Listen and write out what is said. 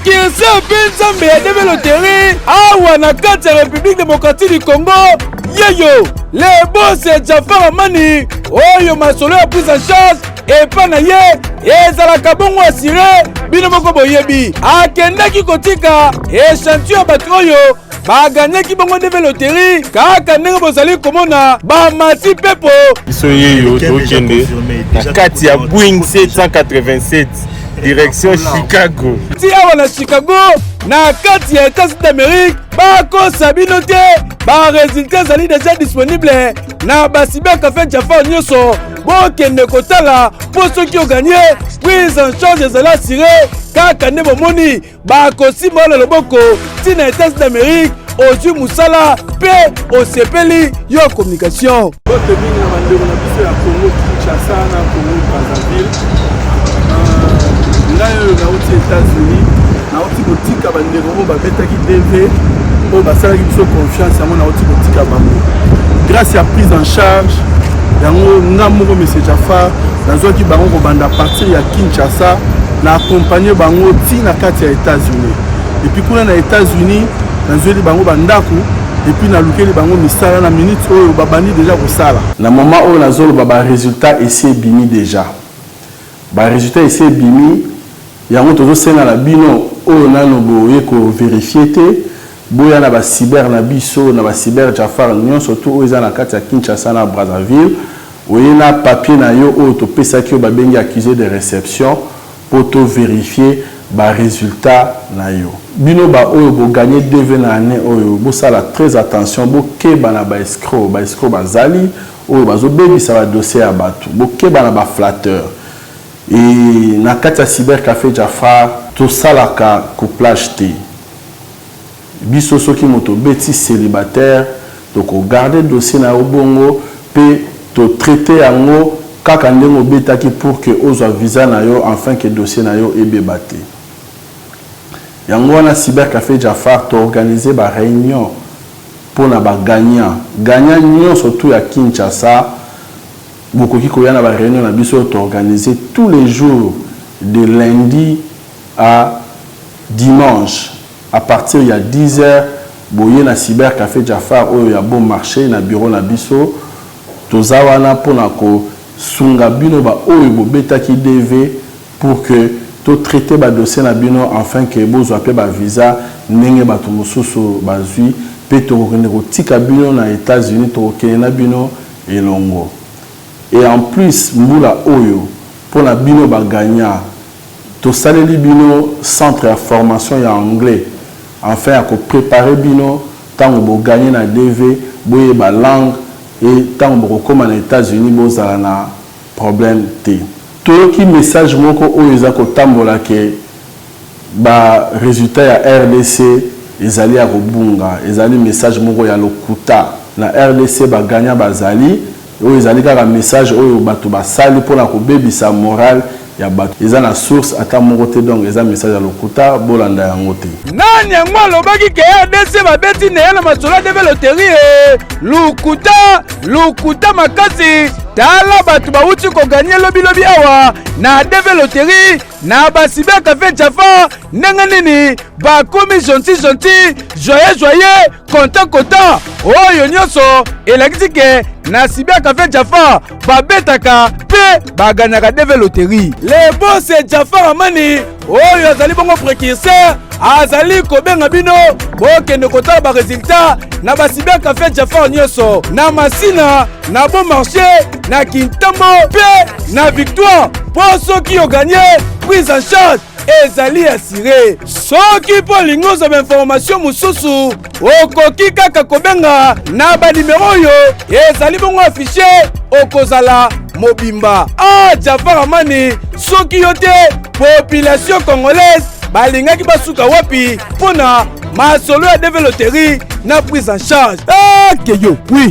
Précurseur mpe nzambe ya DV Loterie awa na kati ya République démocratique du Congo, yeyo le boss Jafar Amani, oyo masolo ya prise en charge epa na ye ezalaka bongo assuré. Bino moko boyebi, akendaki kotika échantillon ya bato oyo baganyaki bongo DV Loterie, kaka ndenge bozali komona bamasi pepo. Biso yeyo tokende na kati ya Boeing 787, direction Chicago. Ti awa na Chicago, na kati ya États-Unis d'Amérique. Bakosa bino te, barésultat ezali déjà disponible na bacyber café Jafar nyonso. Bokende kotala, mpo soki ogagner, prise en charge ezali assuré. Kaka nde bomoni bakosimba na loboko ntina États-Unis d'Amérique, ozwi mosala mpe osepeli yo communication. Bote mingi na bandeko na biso ya Congo Kinshasa na Congo Brazzaville. Ngai oyo nauti États-Unis, nauti kotika bandeko oyo babetaki DV, oyo basalaki biso confiance. Yango nauti kotika bango grâce ya prise en charge. Yango nga moko, monsieur Jafar, nazwaki bango kobanda partir ya Kinshasa, na accompagne bango ti na kati ya États-Unis. Et puis kuna na États-Unis, nazweli bango bandako et puis nalukeli bango misala. Na minute oyo, babandi déjà kosala. Na moment oyo nazoloba, barésultat esi ebimi déjà, barésultat esi ebimi. Yango tozosenga na bino oyo nano boye kovérifier te, boya na bacyber na biso, na bacyber Jafar nyonso tu oyo eza na kati ya Kinshasa na Brazzaville. Oye na papier na yo oyo topesaki, oyo babengi accusé de réception, mpo tovérifier barésultat na yo. Bino baoyo bogagner DV na année oyo, bosala très attention, bokeba na baescroc. Baescroc bazali oyo bazobebisa badossier ya bato. Bokeba na baflatteur. E na kati ya Cyber Café Jafar, tosalaka couplage te. Biso, soki moto obeti célibataire, tokogarder dossier na yo bongo mpe totraiter yango kaka ndenge obetaki, pour que ozwa visa na yo, enfin que dossier na yo ebeba te. Yango wana, Cyber Café Jafar toorganiser baréunion mpona bagagnant. Gagnant nyonso tu ya Kinshasa, bokoki koya na baréunion na biso oyo toorganiser tous les jours, de lundi à dimanche, à partir ya 10 heures. Boye na Cyber Café Jafar oyo ya Bon Marché, na bureau na biso. Toza wana mpona kosunga bino baoyo bobetaki DV, pour que totraiter badossier na bino, afin que bozwa mpe bavisa ndenge bato mosusu bazwi. Mpe tokokende kotika bino na États-Unis, tokokende na bino elongo. Et en plus, mbula oyo, mpona bino bagagnant, tosaleli bino centre ya formation ya anglais, enfin ya kopréparer bino. Ntango bogagner na DV, boyeba langue e ntango bokokóma na États-Unis, bozala na problème te. Toyoki message moko oyo eza kotambola ke barésultat ya RDC ezali ya kobunga. Ezali message moko ya lokuta. Na RDC, bagagnant bazali. Oyo ezali kaka message oyo bato basali mpona kobebisa morale ya bato. Eza na source ata moko te, donc eza message ya lokuta, bolanda yango te. Nani yango alobaki ke RDC babeti neya na masolo ya DV Loterie? E lukuta, lukuta makasi. Tala bato bawuti kogagner lobilobi awa na DV Loterie na bacyber café Jafar, ndenge nini bakomi gentil gentil, joyeux joyeux, content content. Oyo nyonso elakisi ke na cyber café Jafar, babetaka mpe baganyaka DV Loterie. Le boss Jafar Amani, oyo azali bongo précurseur, azali kobenga bino bokende kotala barésultat na bacyber café Jafar nyonso, na Masina, na Bon Marché, na Kintambo mpe na Victoire, mpo soki ogagner, prise en charge ezali assuré. Soki mpo olingi ozwa bainformation mosusu, okoki kaka kobenga na banimero oyo ezali bongo affiché. Okozala mobimba. A Jafar Amani, soki yo te, population congolaise balingaki basuka wapi mpo na masolo ya DV Loterie na prise en charge? Akeyo, oui.